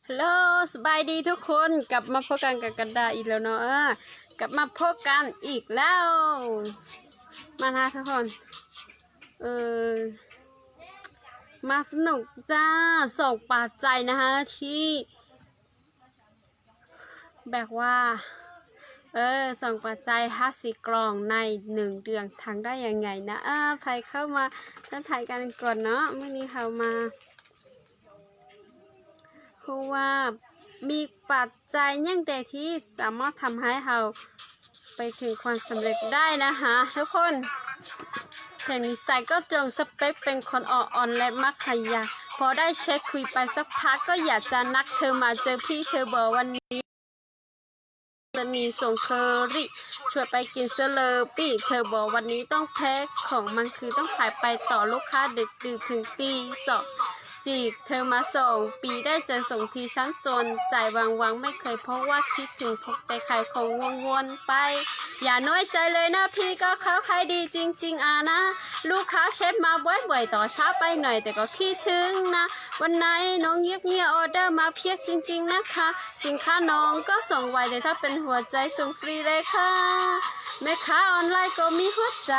ຮັລໂຫຼ ສະບາຍດີທຸກຄົນ ກັບມາພົບກັນກັບກັນດາອີກແລ້ວເນາະ ເອີ ກັບມາພົບກັນອີກແລ້ວ ມານະທຸກຄົນ ເອີ ມາສະໜຸກຈ້າ ສອງປາໄຈນະຮະ ທີ່ ແບບວ່າ ເອີ ສອງປາໄຈຫ້າສິບກ່ອງໃນໜຶ່ງເດືອນ ທຳໄດ້ຍັງໄງນະ? ເອີ ໃຜເຂົ້າມາທັກທາຍກັນກ່ອນເນາະ ມື້ນີ້ເຮົາມາຮູ້ວ່າມີປັດໄຈຫຍັງແດ່ທີ່ສາມາດທຳໃຫ້ເຮົາໄປເຖິງຄວາມສຳເລັດໄດ້ນະຮະທຸກຄົນ. ແຕ່ນິໄສກໍຕົງສະເປັກ ເປັນຄົນອ່ອນໆ ແລະ ມັກຂະຫຍັນ ພໍໄດ້ແຊັດຄຸຍໄປສັກພັກ ກໍຢາກຈະນັດເທີມາເຈີ ພີ່ເທີບອກວ່ານີ້ ຈະມີສົ່ງເຄີຣິ ຊວນໄປກິນເຊີເລີປີ້ ເທີບອກວ່ານີ້ຕ້ອງແພັກ ຂອງມັນຄືຕ້ອງຂາຍໄປຕໍ່ລູກຄ້າດຶກໆ ເຖິງຕີສອງ ຈີບເທີມາສອງປີ ໄດ້ເຈີສົ່ງທີ່ຊັ້ນຈົນ ໃຈຫວັ່ນໆ ໄມ່ເຄີຍພົບວ່າຄິດເຖິງ ພົບແຕ່ຂາຍຂອງວົນໆໄປ ຢ່ານ້ອຍໃຈເລີຍນະ ພີ່ກໍເຂົາຂາຍດີຈິງໆ ອານາ ລູກຄ້າແຊັດມາບ່ອຍໆ ຕໍ່ຊ້າໄປໜ້ອຍ ແຕ່ກໍຄິດເຖິງນະ ວັນໄນນ້ອງງຽບໆ ອອເດີມາພຽບຈິງໆ ນະຄະ ສິນຄ້ານ້ອງກໍສົ່ງໄວ ແຕ່ຖ້າເປັນຫົວໃຈສົ່ງຟຣີເລີຍຄ່ະ ແມ່ຄ້າອອນລາຍກໍມີຫົວໃຈ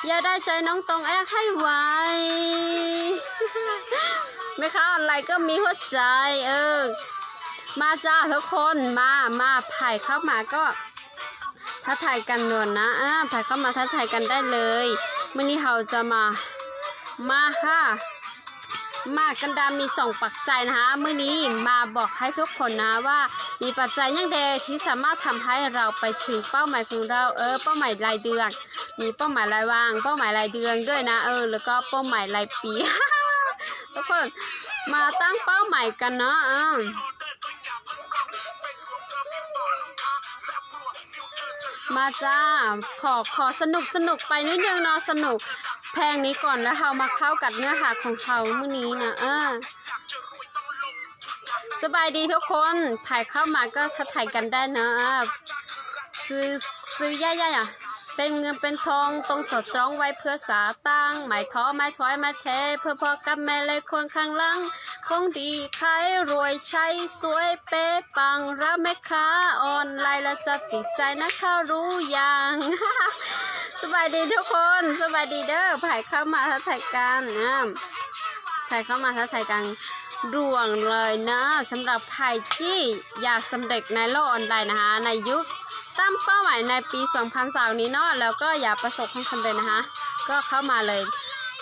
ຢາກໄດ້ໃຈນ້ອງຕ້ອງແອກໃຫ້ໄວ ແມ່ຄ້າອອນລາຍກໍມີຫົວໃຈ ເອີ ມາຈ້າທຸກຄົນ ມາ ມາ ໃຜເຂົ້າມາກໍ ທັກທາຍກັນດ່ວນນະ ເອີ ໃຜເຂົ້າມາທັກທາຍກັນໄດ້ເລີຍ ມື້ນີ້ເຮົາຈະມາ ມາຄ່ະ ມາ ກັນດາມີສອງປັດໄຈນະຮະ ມື້ນີ້ມາບອກໃຫ້ທຸກຄົນນະວ່າ ມີປັດໄຈຫຍັງແດ່ທີ່ສາມາດທຳໃຫ້ເຮົາໄປເຖິງເປົ້າໝາຍຂອງເຮົາ ເອີ ເປົ້າໝາຍລາຍເດືອນ ມີເປົ້າໝາຍລາຍວັນ ເປົ້າໝາຍລາຍເດືອນດ້ວຍນະ ເອີ ແລ້ວກໍເປົ້າໝາຍລາຍປີ ທຸກຄົນ ມາຕັ້ງເປົ້າໝາຍກັນເນາະ ເອີ ມາຈ້າ ຂໍ ຂໍສະໜຸກ ສະໜຸກໄປໜ້ອຍໜຶ່ງເນາະ ສະໜຸກແພງນີ້ກ່ອນ ແລ້ວເຮົາມາເຂົ້າກັບເນື້ອຫາຂອງເຮົາມື້ນີ້ນະ ເອີ ສະບາຍດີທຸກຄົນ ໃຜເຂົ້າມາກໍທັກທາຍກັນໄດ້ເນາະ ຊື່ ຊື່ ຢ່າ ຢ່າ ຢ່າ ເປັນເງິນເປັນທອງ ຕ້ອງສອດຈອງໄວ້ເພື່ອສາຕັງ ໄມ້ຂໍໄມ້ຖອຍໄມ້ແທ ເພື່ອພໍ່ກັບແມ່ ແລະ ຄົນຂ້າງຫຼັງ ຄົງດີຂາຍລວຍ ໃຊ້ສວຍເປະປັງ ຮັບແມ່ຄ້າອອນລາຍ ແລ້ວຈະຕິດໃຈນະຄະ ຮູ້ຍັງ? ສະບາຍດີທຸກຄົນ ສະບາຍດີເດີ ໃຜເຂົ້າມາທັກທາຍກັນ ອາ ໃຜເຂົ້າມາທັກທາຍກັນດ່ວນເລີຍນະ ສຳລັບໃຜທີ່ຢາກສຳເລັດໃນໂລກອອນລາຍນະຄະ ໃນຍຸກ ຕັ້ງເປົ້າໝາຍໃນປີສອງພັນຊາວນີ້ເນາະ ແລ້ວກໍຢາກປະສົບຄວາມສຳເລັດນະຄະ ກໍເຂົ້າມາເລີຍ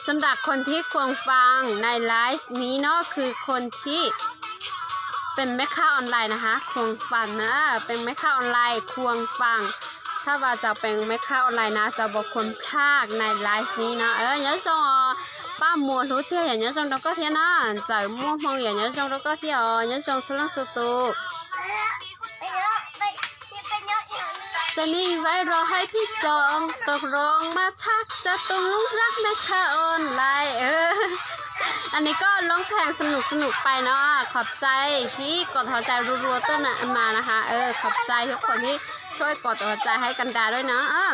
ສຳລັບຄົນທີ່ຄວນຟັງໃນໄລຟ໌ນີ້ເນາະ ຄືຄົນທີ່ເປັນແມ່ຄ້າອອນລາຍນະຄະ ຄວນຟັງນະ ເປັນແມ່ຄ້າອອນລາຍຄວນຟັງ ຖ້າວ່າເຈົ້າເປັນແມ່ຄ້າອອນລາຍນະ ເຈົ້າບໍ່ຄວນພາດໃນໄລຟ໌ນີ້ເນາະ ເອີ ຍາຊົງ ປ້າມົວຮູ້ເທື່ອ ຍາຊົງດອກກໍເທຍນະ ໃຈມົວມອງ ຍາຊົງດອກກໍເທຍ ຍາຊົງສຸລັງສຸຕຸ ຈະນີ້ໄວ້ລໍໃຫ້ພີ່ຈອງ ຕົກລົງມາທັກ ຈະຕົກລົງຮັກແມ່ຄ້າອອນລາຍ ເອີ ອັນນີ້ກໍຮ້ອງເພງສະໜຸກໆໄປເນາະ ຂອບໃຈທີ່ກົດຫົວໃຈລັວໆຕົ້ນມານະຄະ ເອີ ຂອບໃຈທຸກຄົນທີ່ຊ່ວຍກົດຫົວໃຈໃຫ້ກັນດາດ້ວຍເນາະ ເອີ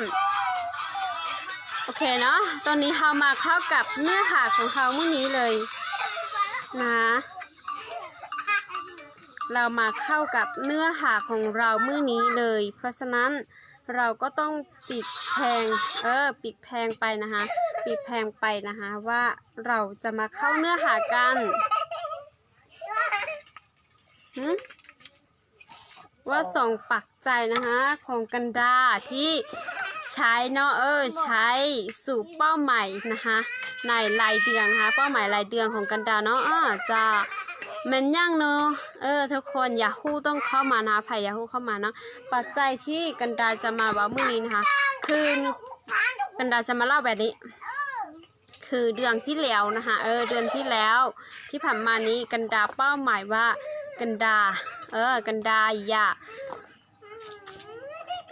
ໂອເຄເນາະ ຕອນນີ້ເຮົາມາເຂົ້າກັບເນື້ອຫາຂອງເຮົາມື້ນີ້ເລີຍນະ ເຮົາມາເຂົ້າກັບເນື້ອຫາຂອງເຮົາມື້ນີ້ເລີຍ ເພາະສະນັ້ນ ເຮົາກໍຕ້ອງປິດແພງ ເອີ ປິດແພງໄປນະຄະ ປິດແພງໄປນະຄະ ວ່າເຮົາຈະມາເຂົ້າເນື້ອຫາກັນ ຫື ວ່າສອງປັດໄຈນະຄະ ຂອງກັນດາທີ່ໃຊ້ເນາະ ເອີ ໃຊ້ສູ່ເປົ້າໝາຍນະຄະ ໃນລາຍເດືອນນະຄະ ເປົ້າໝາຍລາຍເດືອນຂອງກັນດາເນາະ ເອີ ຈະແມ່ນຫຍັງເນາະ ເອີ ທຸກຄົນຢາກຮູ້ຕ້ອງເຂົ້າມານະ ໃຜຢາກຮູ້ເຂົ້າມາເນາະ ປັດໄຈທີ່ກັນດາຈະມາເວົ້າມື້ນີ້ນະຄະ ຄືກັນດາຈະມາເລົ່າແບບນີ້ ຄືເດືອນທີ່ແລ້ວນະຄະ ເອີ ເດືອນທີ່ແລ້ວ ທີ່ຜ່ານມານີ້ ກັນດາເປົ້າໝາຍວ່າ ກັນດາ ເອີ ກັນດາຢາກ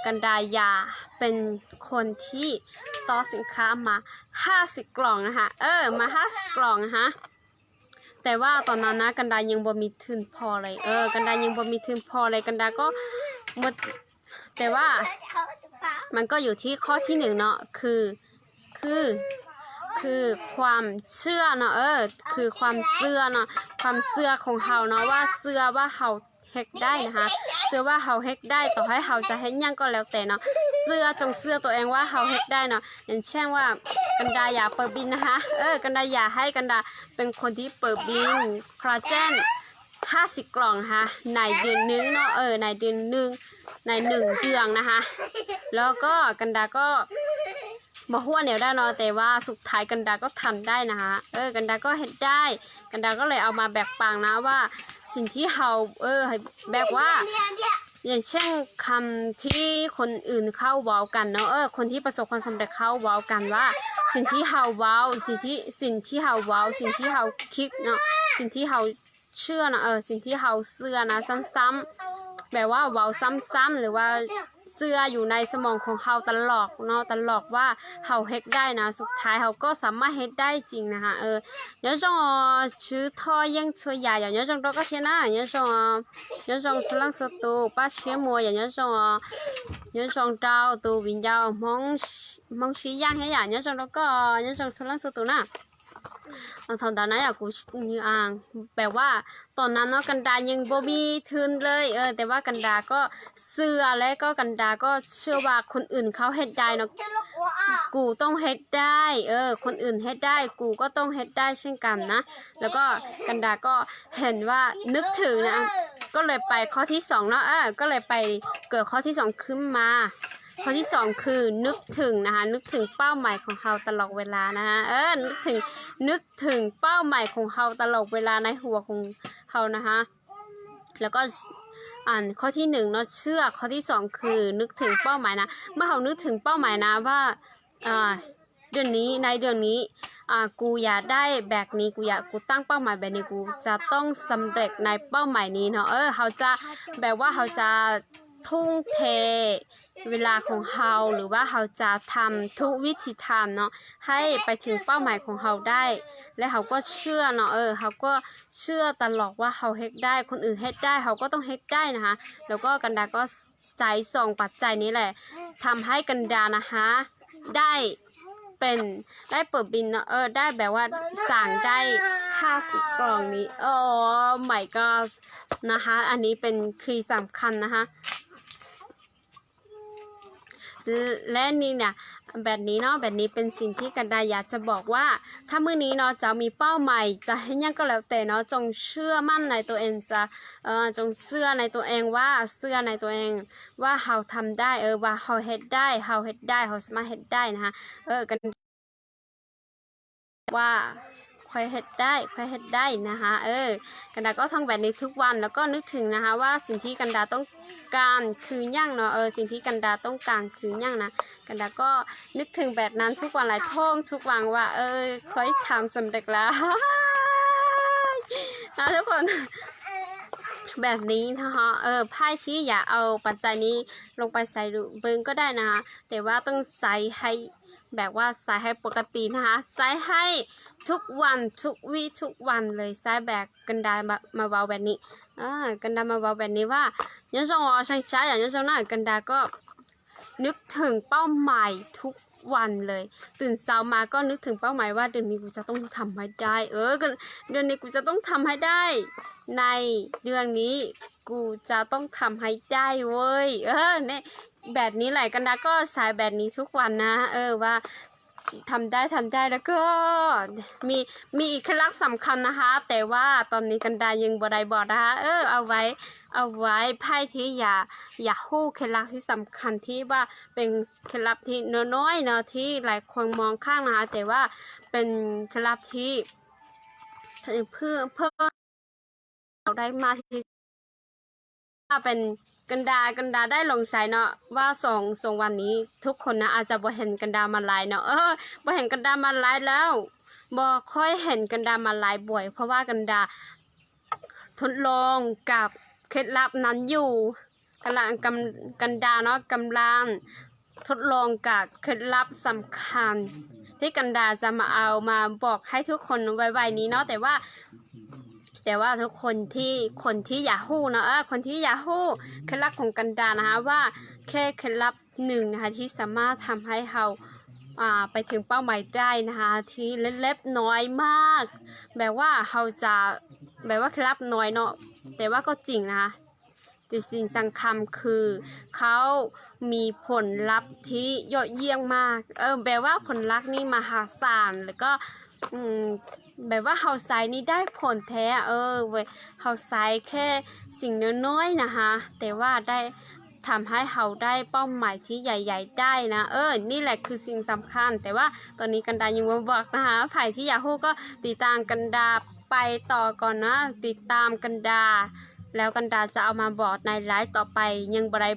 ກັນດາຢາກເປັນຄົນທີ່ຕໍ່ສິນຄ້າມາຫ້າສິບກ່ອງນະຄະ ເອີ ມາຫ້າສິບກ່ອງນະຄະ ແຕ່ວ່າຕອນນັ້ນນະ ກັນດາຍັງບໍ່ມີທຶນພໍເລີຍ ເອີ ກັນດາຍັງບໍ່ມີທຶນພໍເລີຍ ກັນດາກໍໝົດ ແຕ່ວ່າມັນກໍຢູ່ທີ່ຂໍ້ທີໜຶ່ງເນາະ ຄື ຄື ຄືຄວາມເຊື່ອເນາະ ເອີ ຄືຄວາມເຊື່ອເນາະ ຄວາມເຊື່ອຂອງເຮົາເນາະ ວ່າເຊື່ອວ່າເຮົາເຮັດໄດ້ນະຄະ ເຊື່ອວ່າເຮົາເຮັດໄດ້ ຕໍ່ໃຫ້ເຮົາຈະເຮັດຫຍັງກໍແລ້ວແຕ່ເນາະ ເຊື່ອ ຈົ່ງເຊື່ອຕົວເອງວ່າເຮົາເຮັດໄດ້ເນາະ. ຢ່າງເຊັ່ນວ່າ ກັນດາຢາກເປີດບິນນະຄະ ເອີ ກັນດາຢາກໃຫ້ກັນດາເປັນຄົນທີ່ເປີດບິນ ຄອລລາເຈນ ຫ້າສິບກ່ອງນະຄະ ໃນເດືອນໜຶ່ງເນາະ ເອີ ໃນເດືອນໜຶ່ງ ໃນໜຶ່ງເດືອນນະຄະ. ແລ້ວກໍກັນດາກໍບໍ່ຮູ້ແນວໃດເນາະ ແຕ່ວ່າສຸດທ້າຍກັນດາກໍທຳໄດ້ນະຄະ ເອີ ກັນດາກໍເຮັດໄດ້ ກັນດາກໍເລີຍເອົາມາແບ່ງປັນນະ ວ່າສິ່ງທີ່ເຮົາ ເອີ ໃຫ້ແບບວ່າ ຢ່າງເຊັ່ນ ຄຳທີ່ຄົນອື່ນເຂົາເວົ້າກັນເນາະ ເອີ ຄົນທີ່ປະສົບຄວາມສຳເລັດເຂົາເວົ້າກັນວ່າ ສິ່ງທີ່ເຮົາເວົ້າ ສິ່ງທີ່ ສິ່ງທີ່ເຮົາເວົ້າ ສິ່ງທີ່ເຮົາຄິດເນາະ ສິ່ງທີ່ເຮົາເຊື່ອນະ ເອີ ສິ່ງທີ່ເຮົາເຊື່ອນະ ຊ້ຳໆ ແບບວ່າເວົ້າຊ້ຳໆ ຫຼືວ່າເຊື່ອຢູ່ໃນສະໝອງຂອງເຮົາຕະຫຼອດເນາະ ຕະຫຼອດວ່າເຮົາເຮັດໄດ້ນະ ສຸດທ້າຍເຮົາກໍສາມາດເຮັດໄດ້ຈິງນະຄະ ເອີ. 有种哦，吃讨厌吃呀呀，有种多个天呐，有种哦，有种出冷速度，八千模呀，有种哦，有种到都比较蒙蒙西样嘿呀，有种多个哦，有种出冷速度呐。 ອາ ເທົ່ານັ້ນນະ ຢາກ ກູ ອາ ແບບວ່າຕອນນັ້ນເນາະ ກັນດາຍັງບໍ່ມີທຶນເລີຍ ເອີ ແຕ່ວ່າກັນດາກໍເຊື່ອ ແລະ ກໍກັນດາກໍເຊື່ອວ່າຄົນອື່ນເຂົາເຮັດໄດ້ເນາະ ກູຕ້ອງເຮັດໄດ້ ເອີ ຄົນອື່ນເຮັດໄດ້ ກູກໍຕ້ອງເຮັດໄດ້ເຊັ່ນກັນນະ. ແລ້ວກໍກັນດາກໍເຫັນວ່າ ນຶກເຖິງນະ ກໍເລີຍໄປຂໍ້ທີສອງເນາະ ເອີ ກໍເລີຍໄປເກີດຂໍ້ທີສອງຂຶ້ນມາ. ຂໍ້ທີສອງຄືນຶກເຖິງນະຄະ ນຶກເຖິງເປົ້າໝາຍຂອງເຮົາຕະຫຼອດເວລານະຄະ ເອີ ນຶກເຖິງ ນຶກເຖິງເປົ້າໝາຍຂອງເຮົາຕະຫຼອດເວລາໃນຫົວຂອງເຮົານະຄະ. ແລ້ວກໍ ອັນ ຂໍ້ທີໜຶ່ງເນາະ ເຊື່ອ ຂໍ້ທີສອງຄືນຶກເຖິງເປົ້າໝາຍນະ ເມື່ອເຮົານຶກເຖິງເປົ້າໝາຍນະວ່າ ອາ ເດືອນນີ້ ໃນເດືອນນີ້ ອາ ກູຢາກໄດ້ແບບນີ້ ກູຢາກ ກູຕັ້ງເປົ້າໝາຍແບບນີ້ ກູຈະຕ້ອງສຳເລັດໃນເປົ້າໝາຍນີ້ເນາະ ເອີ ເຮົາຈະ ແບບວ່າເຮົາຈະ ທຸ່ມເທເວລາຂອງເຮົາ ຫຼືວ່າເຮົາຈະທຳທຸກວິທີທາງເນາະ ໃຫ້ໄປເຖິງເປົ້າໝາຍຂອງເຮົາໄດ້ ແລະ ເຮົາກໍເຊື່ອເນາະ ເອີ ເຮົາກໍເຊື່ອຕະຫຼອດວ່າເຮົາເຮັດໄດ້ ຄົນອື່ນເຮັດໄດ້ ເຮົາກໍຕ້ອງເຮັດໄດ້ນະຄະ. ແລ້ວກໍກັນດາກໍໃຊ້ສອງປັດໄຈນີ້ແຫຼະ ທຳໃຫ້ກັນດານະຄະ ໄດ້ເປັນ ໄດ້ເປີດບິນເນາະ ເອີ ໄດ້ແບບວ່າສ້າງໄດ້ຫ້າສິບກ່ອງນີ້ Oh my god ນະຄະ ອັນນີ້ເປັນຄີສຳຄັນນະຄະ. ແລະ ນີ້ນະ ແບບນີ້ເນາະ ແບບນີ້ເປັນສິ່ງທີ່ກັນດາຢາກຈະບອກວ່າ ຖ້າມື້ນີ້ເນາະ ເຈົ້າມີເປົ້າໝາຍຈະເຮັດຫຍັງກໍແລ້ວແຕ່ເນາະ ຈົ່ງເຊື່ອໝັ້ນໃນຕົວເອງ ຈະ ເອີ ຈົ່ງເຊື່ອໃນຕົວເອງວ່າ ເຊື່ອໃນຕົວເອງວ່າເຮົາທຳໄດ້ ເອີ ວ່າເຮົາເຮັດໄດ້ ເຮົາເຮັດໄດ້ ເຮົາສາມາດເຮັດໄດ້ນະຄະ ເອີ ກັນ ວ່າຂ້ອຍເຮັດໄດ້ ຂ້ອຍເຮັດໄດ້ນະຄະ ເອີ ກັນດາກໍທ່ອງແບບນີ້ທຸກວັນ ແລ້ວກໍນຶກເຖິງນະຄະວ່າສິ່ງທີ່ກັນດາຕ້ອງການຄືຫຍັງເນາະ ເອີ ສິ່ງທີ່ກັນດາຕ້ອງການຄືຫຍັງນະ ກັນດາກໍນຶກເຖິງແບບນັ້ນທຸກວັນ ແລະ ທ່ອງທຸກວັນວ່າ ເອີ ຂ້ອຍທຳສຳເລັດແລ້ວ ນະທຸກຄົນ ແບບນີ້ເນາະ ເອີ ໃຜທີ່ຢາກເອົາປັດໄຈນີ້ລົງໄປໃຊ້ດູເບິ່ງກໍໄດ້ນະຄະ ແຕ່ວ່າຕ້ອງໃຊ້ໃຫ້ ແບບວ່າໃຊ້ໃຫ້ປົກກະຕິນະຄະ ໃຊ້ໃຫ້ທຸກວັນ ທຸກວິທຸກວັນເລີຍ ໃຊ້ແບບກັນດາມາ ມາເວົ້າແບບນີ້ ອາ ກັນດາມາເວົ້າແບບນີ້ວ່າ 有种哦，像这样 有种那 ກັນດາກໍນຶກເຖິງເປົ້າໝາຍທຸກວັນເລີຍ ຕື່ນເຊົ້າມາກໍນຶກເຖິງເປົ້າໝາຍວ່າ ເດືອນນີ້ກູຈະຕ້ອງທຳໃຫ້ໄດ້ ເອີ ກັນ ເດືອນນີ້ກູຈະຕ້ອງທຳໃຫ້ໄດ້ ໃນເດືອນນີ້ກູຈະຕ້ອງທຳໃຫ້ໄດ້ເວີຍ ເອີ ແນະ ແບບນີ້ແຫຼະ ກັນດາກໍໃຊ້ແບບນີ້ທຸກວັນນະ ເອີ ວ່າທຳໄດ້ ທຳໄດ້ ແລ້ວກໍມີ ມີອີກເຄັດລັບສຳຄັນນະຄະ ແຕ່ວ່າຕອນນີ້ກັນດາຍັງບໍ່ໄດ້ບອກນະຄະ ເອີ ເອົາໄວ້ ເອົາໄວ້ ໃຜທີ່ຢາກ ຢາກຮູ້ເຄັດລັບທີ່ສຳຄັນ ທີ່ວ່າເປັນເຄັດລັບທີ່ນ້ອຍໆເນາະ ທີ່ຫຼາຍຄົນມອງຂ້າມນະຄະ ແຕ່ວ່າເປັນເຄັດລັບທີ່ ເພື່ອ ເພື່ອ ເຮົາໄດ້ມາທີ່ ຖ້າເປັນກັນດາ ກັນດາໄດ້ລົງໃຊ້ເນາະ ວ່າສອງ ສອງວັນນີ້ ທຸກຄົນນະອາດຈະບໍ່ເຫັນກັນດາມາໄລຟ໌ເນາະ ເອີ ບໍ່ເຫັນກັນດາມາໄລຟ໌ແລ້ວ ບໍ່ຄ່ອຍເຫັນກັນດາມາໄລຟ໌ບ່ອຍ ເພາະວ່າກັນດາທົດລອງກັບເຄັດລັບນັ້ນຢູ່ ກຳລັງ ກັນ ກັນດາເນາະ ກຳລັງ ທົດລອງກັບເຄັດລັບສຳຄັນ ທີ່ກັນດາຈະມາເອົາມາບອກໃຫ້ທຸກຄົນໄວໆນີ້ເນາະ ແຕ່ວ່າ ແຕ່ວ່າທຸກຄົນທີ່ ຄົນທີ່ຢາກຮູ້ເນາະ ເອີ ຄົນທີ່ຢາກຮູ້ເຄັດລັບຂອງກັນດານະຄະ ວ່າແຄ່ເຄັດລັບໜຶ່ງນະຄະ ທີ່ສາມາດທຳໃຫ້ເຮົາ ອ່າ ໄປເຖິງເປົ້າໝາຍໄດ້ນະຄະ ທີ່ເລັກໆນ້ອຍໆມາກ ແບບວ່າເຮົາຈະ ແບບວ່າເຄັດລັບນ້ອຍເນາະ ແຕ່ວ່າກໍຈິງນະ ແຕ່ສິ່ງສຳຄັນຄືເຂົາມີຜົນລັບທີ່ຍອດຢ້ຽມມາກ ເອີ ແບບວ່າຜົນລັບນີ້ມະຫາສານ ແລ້ວກໍ ອືມ ແບບວ່າເຮົາໃຊ້ນີ້ໄດ້ຜົນແທ້ ເອີ ເຮົາໃຊ້ແຄ່ສິ່ງນ້ອຍໆນະຮະ ແຕ່ວ່າໄດ້ ທຳໃຫ້ເຮົາໄດ້ເປົ້າໝາຍທີ່ໃຫຍ່ໆໄດ້ນະ ເອີ ນີ້ແຫຼະຄືສິ່ງສຳຄັນ ແຕ່ວ່າຕອນນີ້ກັນດາຍັງບໍ່ບອກນະຮະ ໃຜທີ່ຢາກຮູ້ກໍຕິດຕາມກັນດາໄປຕໍ່ກ່ອນນະ ຕິດຕາມກັນດາ ແລ້ວກັນດາຈະເອົາມາບອກໃນໄລຟ໌ຕໍ່ໄປ ຍັງບໍ່ໄດ້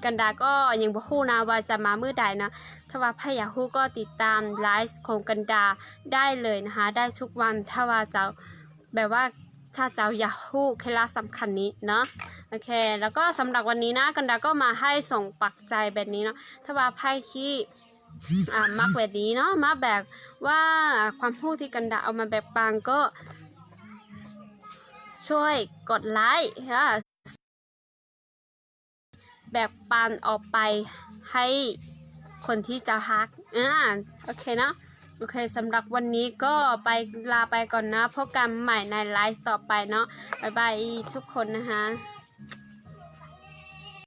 ກັນດາກໍຍັງບໍ່ຮູ້ນະວ່າຈະມາມື້ໃດນະ ຖ້າວ່າໃຜຢາກຮູ້ກໍຕິດຕາມໄລຟ໌ຂອງກັນດາໄດ້ເລີຍນະຮະ ໄດ້ທຸກວັນ ຖ້າວ່າເຈົ້າ ແບບວ່າຖ້າເຈົ້າຢາກຮູ້ເຄັດລັບສຳຄັນນີ້ເນາະ ໂອເຄ ແລ້ວກໍສຳລັບວັນນີ້ນະ ກັນດາກໍມາໃຫ້ສອງປັກໃຈແບບນີ້ເນາະ ຖ້າວ່າໃຜທີ່ ອ່າ ມັກແບບນີ້ເນາະ ມັກແບບວ່າຄວາມຮູ້ທີ່ກັນດາເອົາມາແບ່ງປັນກໍຊ່ວຍກົດໄລ ອາ ແບ່ງປັນອອກໄປໃຫ້ຄົນທີ່ເຈົ້າຮັກ ອາ ໂອເຄເນາະ ໂອເຄ ສຳລັບວັນນີ້ກໍໄປ ລາໄປກ່ອນເນາະ ພົບກັນໃໝ່ໃນໄລຟ໌ຕໍ່ໄປເນາະ ບາຍບາຍທຸກຄົນນະຮະ.